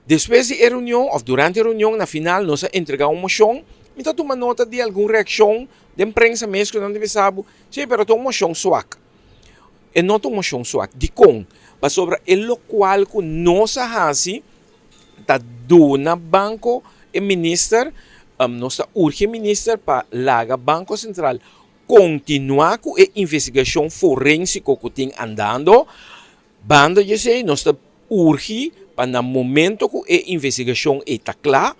Despues di e reunion òf durante e reunion na final nos a entregá un moshon. Mi ta tuma nota di algun reakshon den prensa mes ku nan ta bisa bo, sí, pero ta un moshon suak. E no ta un moshon suak. Dikon? Pasobra e lokual ku nos a hasi ta duna banko e minister, nos ta urgi e minister pa laga Banko Sentral kontinuá ku e investigashon forensiko ku tin andando. Banda di esei nos ta urgi pa na momento ku e investigashon ei ta kla,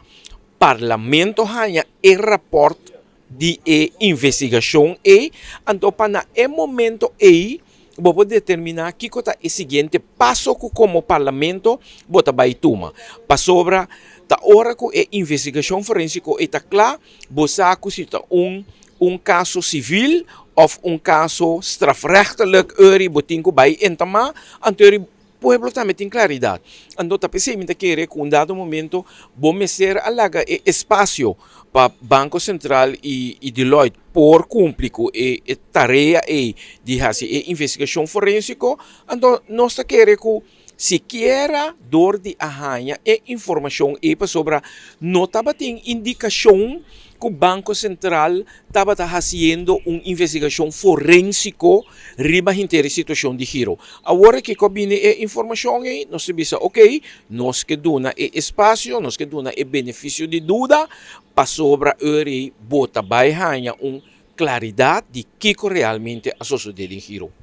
Parlamento haña e rapòrt di e investigashon ei, anto pa na e momento ei bo por determiná kiko ta e siguiente paso ku komo Parlamento bo ta bai tuma. Pasobra ta ora ku e investigashon forensiko ei ta kla, bo sa ku si ta un un kaso sivil òf un kaso strafrechtelijk eri bo tin ku bai entamá, anto eri pueblo tambe tin klaridat. Anto ta p'esei mi ta kere ku un dado momento bo mester a laga e espasio pa Banko Sentral i Deloitte por kumpli ku e tarea ei di hasi e investigashon forensiko. Anto nos ta kere ku Sikiera dor di a haña e informashon ei pasobra no tabatin indikashon ku Banko Sentral tabata hasiendo un investigashon forensiko riba henter e situashon di Giro. Awor kiko a bini e informashon ei, nos ta bisa oke, nos ke duna e espasio, nos ke duna e benefisio di duda pasobra eur ei bo ta bai haña un klaridat di kiko realmente a sosodé den Giro.